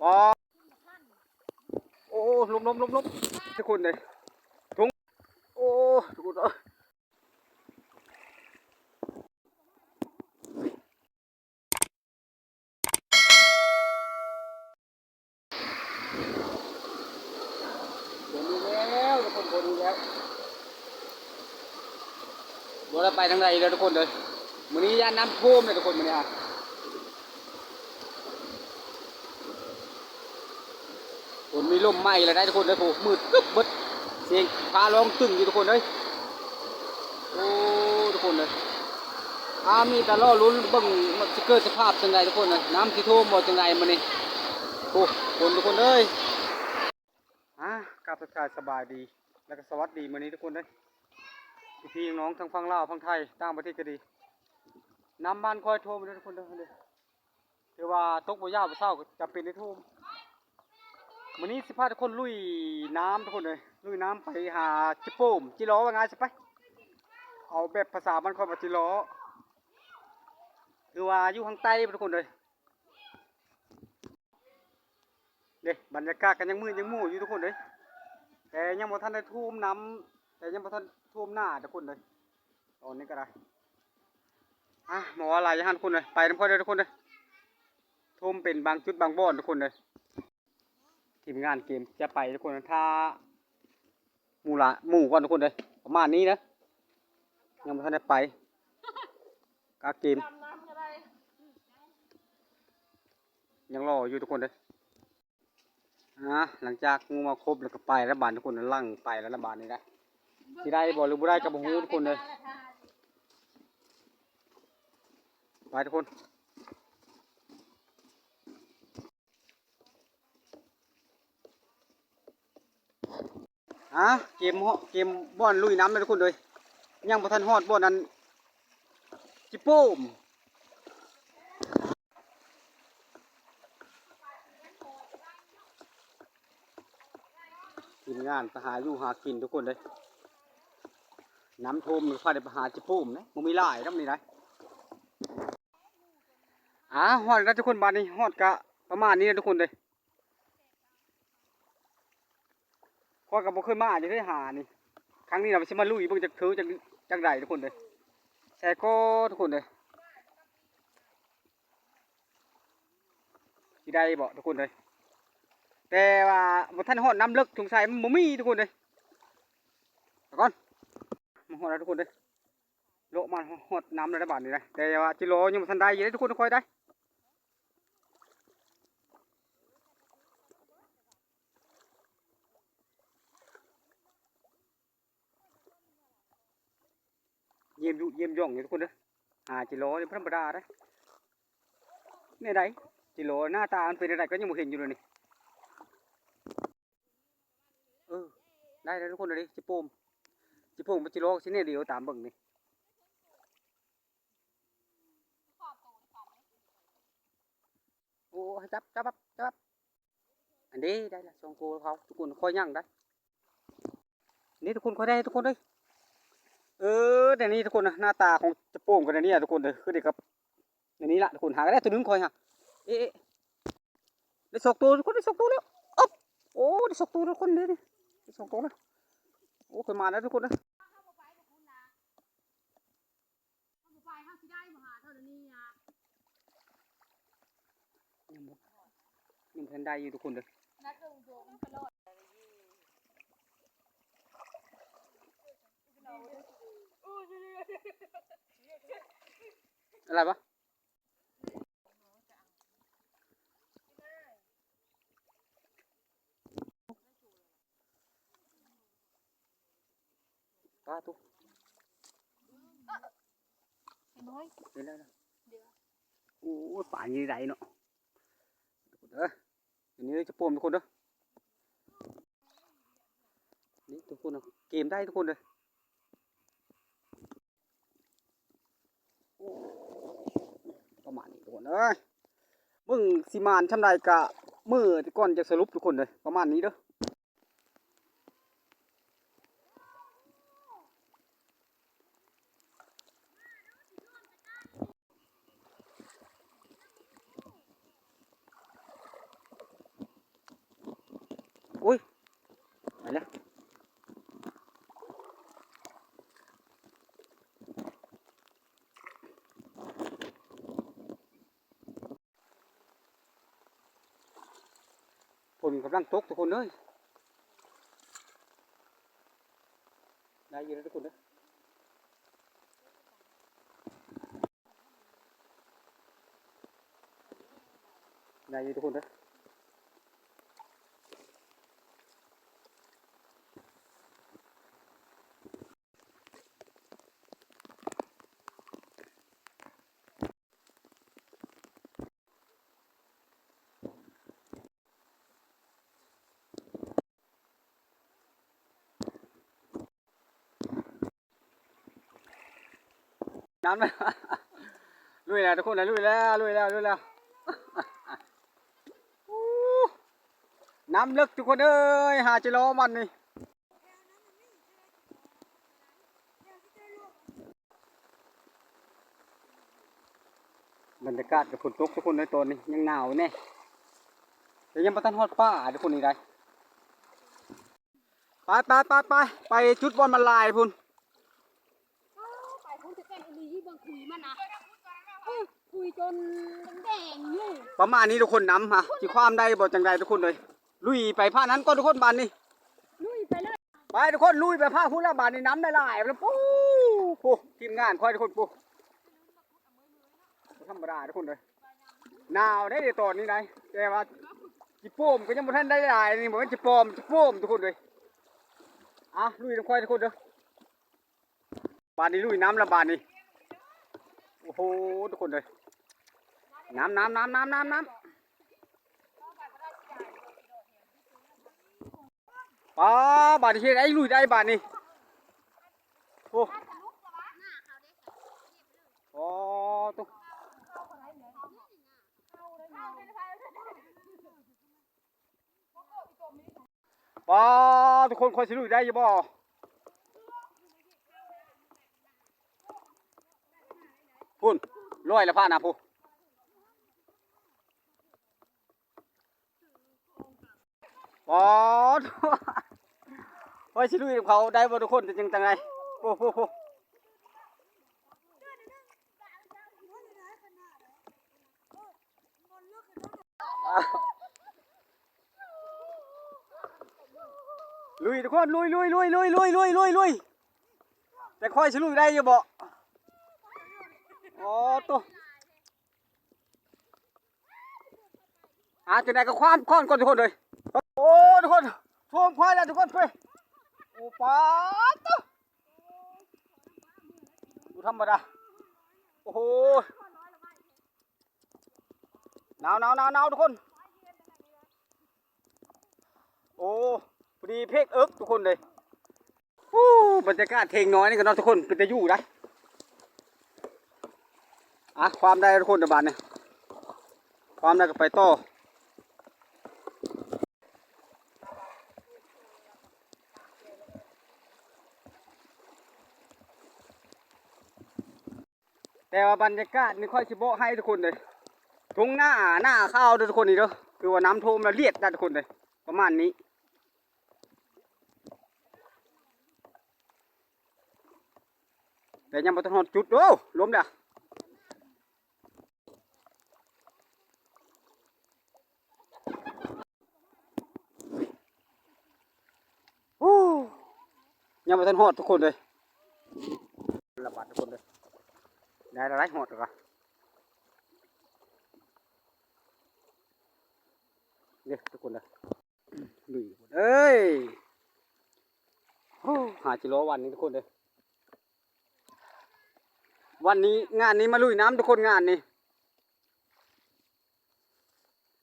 ປາ ໂອ້ ລົມໆໆໆ ທຸກຄົນເອີຍ ທຸງ ໂອ້ ທຸກຄົນເອີຍ. ຝົນອີກແລ້ວ ທຸກຄົນ ຝົນອີກແລ້ວ ບໍ່ໄດ້ໄປທາງໃດອີກແລ້ວ ທຸກຄົນເອີຍ. ມື້ນີ້ຢ້ານນ້ຳຖ້ວມເລີຍ ທຸກຄົນ ມື້ນີ້ ຝົນມີລົມມາອີກແລ້ວໄດ໋ ທຸກຄົນເອີຍ. ໂອ້ ມືດຕຶບເບິດ ສຽງຟ້າຮ້ອງຕຶງຢູ່ ທຸກຄົນເອີຍ. ໂອ້ ທຸກຄົນເອີຍ ອາ ມີແຕ່ລໍລຸ້ນເບິ່ງວ່າຊິເກີດສະພາບຈັ່ງໃດ ທຸກຄົນເອີຍ. ນ້ຳຊິຖ້ວມບໍ່ຈັ່ງໃດມື້ນີ້. ໂອ້ ຄົນ ທຸກຄົນເອີຍ. ອາ ກາບທັກທາຍສະບາຍດີ ແລ້ວກໍສະຫວັດດີມື້ນີ້ ທຸກຄົນເອີຍ. ພີ່ໆນ້ອງໆ ທັງຝັ່ງລາວ ຝັ່ງໄທ ຕ່າງປະເທດກໍດີ ນ້ຳບ້ານຂ້ອຍຖ້ວມເດີ ທຸກຄົນເດີ. ຖືວ່າຕົກບໍ່ຢາວບໍ່ເຊົາ ກໍຈຳເປັນໄດ້ຖ້ວມ. ມື້ນີ້ຊິພາທຸກຄົນລຸຍນ້ຳ ທຸກຄົນເອີຍ ລຸຍນ້ຳໄປຫາຈິໂປ່ມ ຈິລໍ ວ່າງ່າຍຊະໄປ. ເອົາແບບພາສາບ້ານຂ້ອຍວ່າຈິລໍ ຄືວ່າຢູ່ທາງໃຕ້ ທຸກຄົນເອີຍ. ເດ້ ບັນຍາກາດກໍຍັງມືດຍັງໝູຢູ່ ທຸກຄົນເອີຍ ແຕ່ຍັງບໍ່ທັນໄດ້ຖ້ວມນ້ຳ ແຕ່ຍັງບໍ່ທັນຖ້ວມໜ້າ ທຸກຄົນເອີຍ ຕອນນີ້ກໍໄດ້. ອາ ບໍ່ວ່າຫຼາຍ ຢ່າຫັ້ນ ທຸກຄົນເອີຍ ໄປນຳຂ້ອຍເດີ ທຸກຄົນເດີ. ຖ້ວມເປັນບາງຈຸດບາງບ່ອນ ທຸກຄົນເດີ. ທີມງານເກມຈະໄປ ທຸກຄົນ ຖ້າໝູ່ລະ ໝູ່ກ່ອນ ທຸກຄົນເດີ. ປະມານນີ້ເດີ ຍັງບໍ່ທັນໄດ້ໄປ ກະເກມ ຍັງລໍຢູ່ ທຸກຄົນເດີ. ອາ ຫຼັງຈາກງູມາຄົບແລ້ວກໍໄປແລ້ວບາດ ທຸກຄົນ ຫຼັ່ງໄປແລ້ວບາດນີ້ນະ. ຊິໄດ້ບໍ່ ຫຼື ບໍ່ໄດ້ກໍບໍ່ຮູ້ ທຸກຄົນເດີ. ໄປ ທຸກຄົນ. ອາ ເກມ ເກມບ່ອນລຸຍນ້ຳເດີ ທຸກຄົນເດີ. ຍັງບໍ່ທັນຮອດບ່ອນອັນຈິໂປ່ມ. ທີມງານໄປຫາຢູ່ຫາກິນ ທຸກຄົນເດີ. ນ້ຳຖ້ວມ ພາໄດ້ໄປຫາຈິໂປ່ມເດ້ ບໍ່ມີຫຼາຍນຳນີ້ໄດ໋. ອາ ຮອດແລ້ວ ທຸກຄົນ ບາດນີ້ຮອດກະປະມານນີ້ແຫຼະ ທຸກຄົນເດີ. ຂ້ອຍກໍບໍ່ເຄີຍມາຈັກເທື່ອຫານີ້ ຄັ້ງນີ້ລະຊິມາລຸຍເບິ່ງຈັກເທື່ອ ຈັກ ຈັກໃດ ທຸກຄົນເດີ. ແຊກໍ ທຸກຄົນເດີ ຊິໄດ້ບໍ່ ທຸກຄົນເດີ. ແຕ່ວ່າບໍ່ທັນຮອດນ້ຳເລິກ ສົງໄສມັນບໍ່ມີ ທຸກຄົນເດີ. ໄປກ່ອນ ມາຮອດແລ້ວ ທຸກຄົນເດີ. ເລາະມາຮອດນ້ຳແລ້ວໄດ໋ບາດນີ້ນະ ແຕ່ວ່າຈິລໍຍັງບໍ່ທັນໄດ້ຢູ່ເດ້ ທຸກຄົນ ຄ່ອຍໄດ້. ຢ້ຽມຢູ່ຢ້ຽມຢ່ອງຢູ່ ທຸກຄົນເດີ. ຫາຈິລໍນີ້ບໍ່ທຳມະດາເດ້. ແນວໃດ ຈິລໍໜ້າຕາມັນເປັນແນວໃດ ກໍຍັງບໍ່ເຫັນຢູ່ເລີຍນີ້. ເອີ ໄດ້ແລ້ວ ທຸກຄົນເດີ ຈິໂປ່ມ ຈິໂປ່ມກັບຈິລໍ ຊິແນວດຽວຕາມເບິ່ງນີ້. ໂອ້ ໃຫ້ຈັບ ຈັບ ຈັບ ອັນເດ້ ໄດ້ລະສອງໂຕເຂົາ ທຸກຄົນ. ຄ່ອຍຍ່າງໄດ້ ນີ້ ທຸກຄົນ ຄ່ອຍໄດ້ ທຸກຄົນເອີຍ. ເອີ ແນວນີ້ ທຸກຄົນນະ ໜ້າຕາຂອງຈະໂປ່ມກັນແນວນີ້ ທຸກຄົນເອີຍ. ຄືເດກັບ ອັນນີ້ລະ ທຸກຄົນ ຫາກໍໄດ້ໂຕໜຶ່ງ ຂ້ອຍຫາ ເອະ ເອະ ໄດ້ສອງໂຕ ທຸກຄົນ ໄດ້ສອງໂຕແລ້ວ. ອອບ ໂອ້ ໄດ້ສອງໂຕ ທຸກຄົນເດ້ ໄດ້ສອງໂຕແລ້ວ. ໂອ້ ຂ້ອຍມາແລ້ວ ທຸກຄົນເອີຍ. ຍັງບໍ່ທັນໄດ້ຢູ່ ທຸກຄົນເດີ. ອະໄລວະ? ປາໂຕ ເຫັນບໍ່ເຮີ້ຍ? ເຫັນແລ້ວນະ. ໂອ້ຍ ປາໃຫຍ່ໃດເນາະ ເອີ. ອັນນີ້ຈະໂປ່ມ ທຸກຄົນເດີ. ນີ້ ທຸກຄົນເນາະ ເກມໄດ້ ທຸກຄົນເດີ. ໂອ້ ປະມານນີ້ ທຸກຄົນເອີຍ. ເບິ່ງຊິໝານຊ່ຳໃດກະມື້ກ່ອນຈະສະຫຼຸບ ທຸກຄົນເດີ. ປະມານນີ້ເດີ. ໂ ຝົນກຳລັງຕົກທຸກຄົນເອີຍ. ໄດ້ຢູ່ເດີທຸກຄົນເດີ. ໄດ້ຢູ່ທຸກຄົນເດີ. ນ້ຳ ລຸຍແລ້ວທຸກຄົນ ລຸຍແລ້ວ ລຸຍແລ້ວ ລຸຍແລ້ວ. ນ້ຳເລິກທຸກຄົນເອີຍ ຫາຈະລໍມັນນີ້. ບັນຍາກາດກໍຝົນຕົກທຸກຄົນເອີຍ ຕອນນີ້ຍັງໜາວແດ່ ແຕ່ຍັງບໍ່ທັນຮອດປ່າທຸກຄົນນີ້ໄດ໋. ໄປ ໄປ ໄປ ໄປ ໄປຈຸດບ່ອນມັນຫຼາຍພຸ້ນ. ໄປພຸ້ນ ຈະເປັນອີ່ຫຼີ ເບິ່ງຂຸຍມັນນະ ອື ຂຸຍຈົນແດງໆຢູ່. ປະມານນີ້ທຸກຄົນ ນ້ຳຫາຊິຄວາມໄດ້ບໍ່ ຈັ່ງໃດທຸກຄົນເອີຍ. ລຸຍໄປພາກນັ້ນກ່ອນທຸກຄົນ ບາດນີ້ ລຸຍໄປເລີຍ. ໄປທຸກຄົນ ລຸຍໄປພາກພຸ້ນລະ ບາດນີ້ນ້ຳຫຼາຍໆ ພຸ້ນ ປູ້ ຜູ້ ທີມງານຂ້ອຍທຸກຄົນ ປູ້ ບໍ່ທຳມະດາທຸກຄົນເອີຍ. ໜາວໄດ໋ຕອນນີ້ໄດ໋ ແຕ່ວ່າຈິໂປມກໍຍັງບໍ່ທັນໄດ້ຫຼາຍ ນີ້ບໍ່ແມ່ນຈິປອມ ຈິໂປມທຸກຄົນເອີຍ. ອ່ະ ລຸຍນຳຂ້ອຍທຸກຄົນເດີ. ບາດນີ້ລຸຍນ້ຳລະບາດນີ້ ໂອ້ໂຫ ທຸກຄົນເອີຍ ນ້ຳ ນ້ຳ ນ້ຳ ນ້ຳ ນ້ຳ ນ້ຳ. ປ້າ ບາດນີ້ເຮັດໄດ້ ລຸຍໄດ້ບາດນີ້ ໂອ້ ໂອ້ ໂຕ ປ້າ ທຸກຄົນ ຂ້ອຍຊິລຸຍໄດ້ຢູ່ບໍ່? ພຸ້ນ ລອຍລະພານະພຸ້ນ. ປອດ ໂອ້ຍ ຊິລຸຍນຳເຂົາໄດ້ບໍ່ທຸກຄົນ? ຈະຈັ່ງຈັ່ງໃດ? ໂອ້ໂຫ ລຸຍທຸກຄົນ ລຸຍ ລຸຍ ລຸຍ ລຸຍ ແຕ່ຂ້ອຍຊິລຸຍໄດ້ຢູ່ບໍ່? ໂອ້ໂຕ. ອ່າ ຈັ່ງໃດກໍຄວາມກ່ອນ ກ່ອນທຸກຄົນເອີຍ. ໂອ້ ທຸກຄົນ ຖ້ວມຄວາຍແລ້ວທຸກຄົນເອີຍ. ໂອ້ ປາດໂຕ ບໍ່ທຳມະດາ. ໂອ້ໂຫ ໜາວ ໜາວ ໜາວ ໜາວ ທຸກຄົນ. ໂອ້ ພໍດີເພກເອິກທຸກຄົນເລີຍ. ໂອ້ ບັນຍາກາດເຖງນ້ອຍນີ້ກໍເນາະທຸກຄົນ ເປັນຕາຢູ່ໄດ໋. ອ່ະ ຄວາມໄດ້ທຸກຄົນ ບາດນີ້ ຄວາມໄດ້ກໍໄປຕໍ່. ແຕ່ວ່າບັນຍາກາດນີ້ຂ້ອຍຊິບອກໃຫ້ທຸກຄົນເດີ ທົ່ງນາ ນາຂາວເດີທຸກຄົນນີ້ເດີ ຄືວ່ານ້ຳຖ້ວມລະລຽດໄດ໋ທຸກຄົນເດີ ປະມານນີ້. ແຕ່ຍັງບໍ່ທັນຮອດຈຸດ. ໂອ້ ລົມແລ້ວ. ໂອ້ ຍັງບໍ່ທັນຮອດທຸກຄົນເລີຍ. ລະບາດທຸກຄົນເລີຍ ໄດ້ລະໄດ້ຮອດລະກະ ເດ້ທຸກຄົນເດີ. ລຸຍເອີຍ. ໂອ້ ຫາຈິລໍວັນນີ້ທຸກຄົນເດີ. ວັນນີ້ ງານນີ້ມາລຸຍນ້ຳທຸກຄົນ ງານນີ້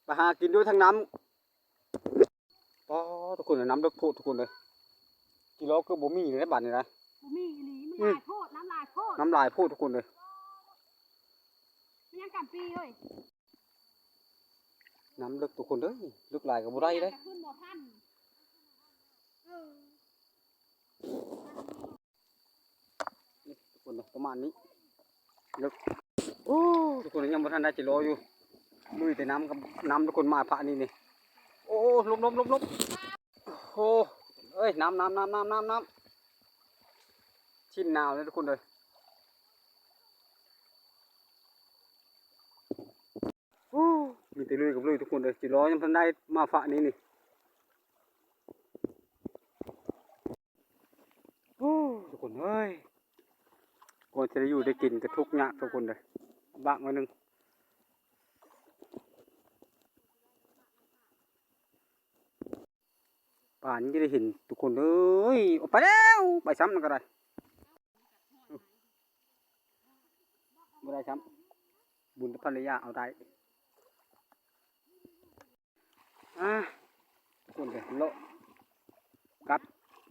ໄປຫາກິນຢູ່ທາງນ້ຳ. ປ້າ ທຸກຄົນເອີຍ ນ້ຳເລິກໂພດທຸກຄົນເອີຍ. ກິໂລເກືອບບໍ່ມີເລີຍບາດນີ້ນະ ບໍ່ມີອີ່ຫຼີ ມັນ ອືມ ຫຼາຍໂພດ ນ້ຳຫຼາຍໂພດ ນ້ຳຫຼາຍໂພດທຸກຄົນເອີຍ. ມັນຍັງກຳປີເອີຍ. ນ້ຳເລິກທຸກຄົນເອີຍ ເລິກຫຼາຍກໍບໍ່ໄດ້ເດ້ ຂຶ້ນບໍ່ທັນ. ເອີ ນີ້ທຸກຄົນເນາະ ປະມານນີ້ ເລິກ. ໂອ້ ທຸກຄົນ ຍັງບໍ່ທັນໄດ້ຈິລໍຢູ່ ລຸຍແຕ່ນ້ຳກັບນ້ຳທຸກຄົນ ມາພະນີ້ນີ້. ໂອ້ ລົມໆໆໆ. ໂອ້ ເອີຍ ນ້ຳ ນ້ຳ ນ້ຳ ນ້ຳ ນ້ຳ ນ້ຳ ຊິນໜາວເລີຍທຸກຄົນເອີຍ. ໂອ້ ມີແຕ່ລຸຍກັບລຸຍທຸກຄົນເອີຍ. ຈິລໍຍັງບໍ່ທັນໄດ້ມາຟະນີ້ນີ້ ເຮີ້ຍ ກວ່າຈະໄດ້ຢູ່ໄດ້ກິນກໍທຸກຍາກທຸກຄົນເດີ ບາກໜ້ອຍໜຶ່ງ. ປານຈະໄດ້ເຫັນທຸກຄົນເອີຍ. ອອກໄປແລ້ວ ໄປຊ້ຳນັ້ນກໍໄດ້ ບໍ່ໄດ້ຊ້ຳ ບຸນແຕ່ພັນລະຍາເອົາໄດ້. ອ່າ ທຸກຄົນເດີ ເລາະກັບ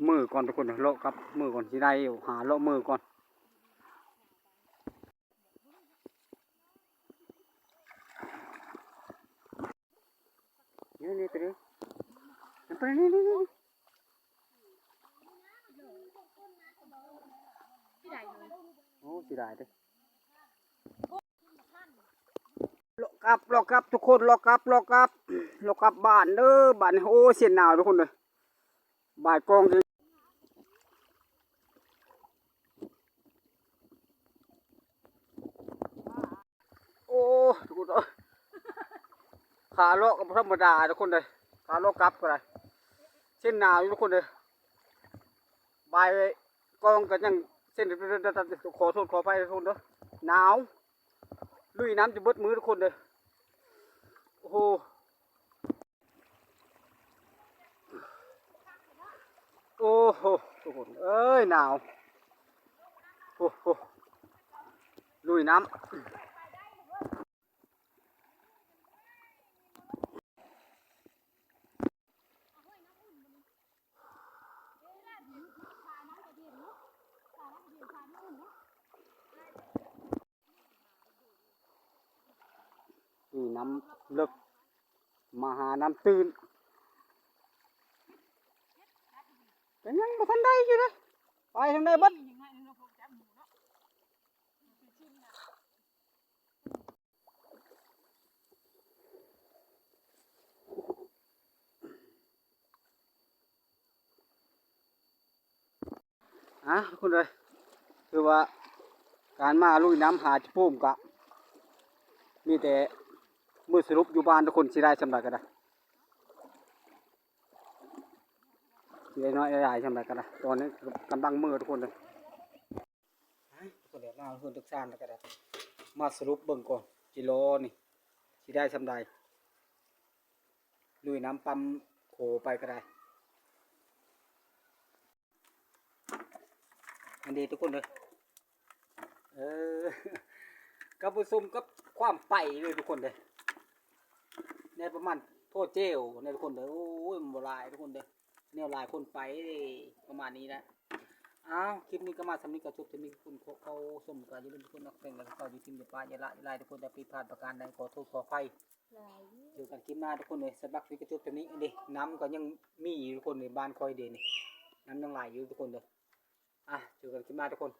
ມືກ່ອນ ທຸກຄົນເດີ ເລາະກັບມືກ່ອນ ຊິໄດ້ຢູ່ ຫາເລາະມືກ່ອນ. ນີ້ໆ ຕົວນີ້ ມັນໄປນີ້ໆ ໂອ້ ເສຍດາຍເດ້. ເລາະກັບ ເລາະກັບທຸກຄົນ ເລາະກັບ ເລາະກັບ ເລາະກັບບ້ານເດີ ບາດນີ້. ໂອ້ ເສັ້ນໜາວທຸກຄົນເດີ ບ່າຍກອງເດ້. ໂອ້ ທຸກຄົນເອີຍ ຂາເລາະກໍບໍ່ທຳມະດາທຸກຄົນເດີ ຂາເລາະກັບກໍໄດ້ ເສັ້ນໜາວຢູ່ທຸກຄົນເດີ ບ່າຍກອງກໍຍັງເສັ້ນ ຂໍໂທດຂໍອະໄພທຸກຄົນເດີ ໜາວ ລຸຍນ້ຳຈົນເບິດມື້ທຸກຄົນເດີ ໂອ້ໂຫ. ໂອ້ໂຫ ທຸກຄົນເອີຍ ໜາວ ໂອ້ໂຫ ລຸຍນ້ຳ. ນີ້ນ້ຳເລິກ ມາຫານ້ຳຕື້ນ ກໍຍັງບໍ່ທັນໄດ້ຢູ່ເດ້ ໄປທາງໃດເບິດ. ອ່າ ທຸກຄົນເອີຍ ຖືວ່າການມາລຸຍນ້ຳຫາຈິໂປ່ມກະມີແຕ່ມື້ສະຫຼຸບຢູ່ບ້ານທຸກຄົນ ຊິໄດ້ສ່ຳໃດກໍໄດ້ ຊິໄດ້ນ້ອຍໄດ້ຫຼາຍສ່ຳໃດກໍໄດ້ ຕອນນີ້ກຳລັງມື້ທຸກຄົນເດີ. ອ່າ ທຸກຄົນເດີ ມາເຮືອນທຸກຊານແລ້ວກໍໄດ້ ມາສະຫຼຸບເບິ່ງກ່ອນ ຈິລໍນີ້ຊິໄດ້ສ່ຳໃດ ລຸຍນ້ຳປ້ຳໂຂໄປກໍໄດ້. ອັນນີ້ທຸກຄົນເດີ ເອີ ກໍບໍ່ສົມກັບຄວາມໄປເລີຍທຸກຄົນເດີ ແນວປະມານພໍແຈ່ວແນວທຸກຄົນເດີ. ໂອ້ຍ ມັນບໍ່ຫຼາຍທຸກຄົນເດີ ແນວຫຼາຍຄົນໄປ ປະມານນີ້ແຫຼະ. ອ້າວ ຄລິບນີ້ກໍມາສ່ຳນີ້ ກໍຈົບສ່ຳນີ້ ທຸກຄົນເຂົ້າຊົມ ກໍຢ່າລືມທຸກຄົນ ມັກແພງ ແລະ ເຂົ້າຢູ່ທີມ ຢ່າປະ ຢ່າລະ ຫຼາຍໆ ທຸກຄົນ ແຕ່ຜິດພາດປະການໃດ ຂໍໂທດຂໍອະໄພ. ເຈີກັນຄລິບໜ້າທຸກຄົນເອີຍ ສຳລັບຄລິບນີ້ກໍຈົບສ່ຳນີ້ເດ້ ນ້ຳກໍຍັງມີຢູ່ທຸກຄົນເອີຍ ບ້ານຂ້ອຍເດ້ນີ້ ນ້ຳຍັງຫຼາຍຢູ່ທຸກຄົນເດີ. ອ່າ ເຈີກັນຄລິບໜ້າທຸກຄົນ.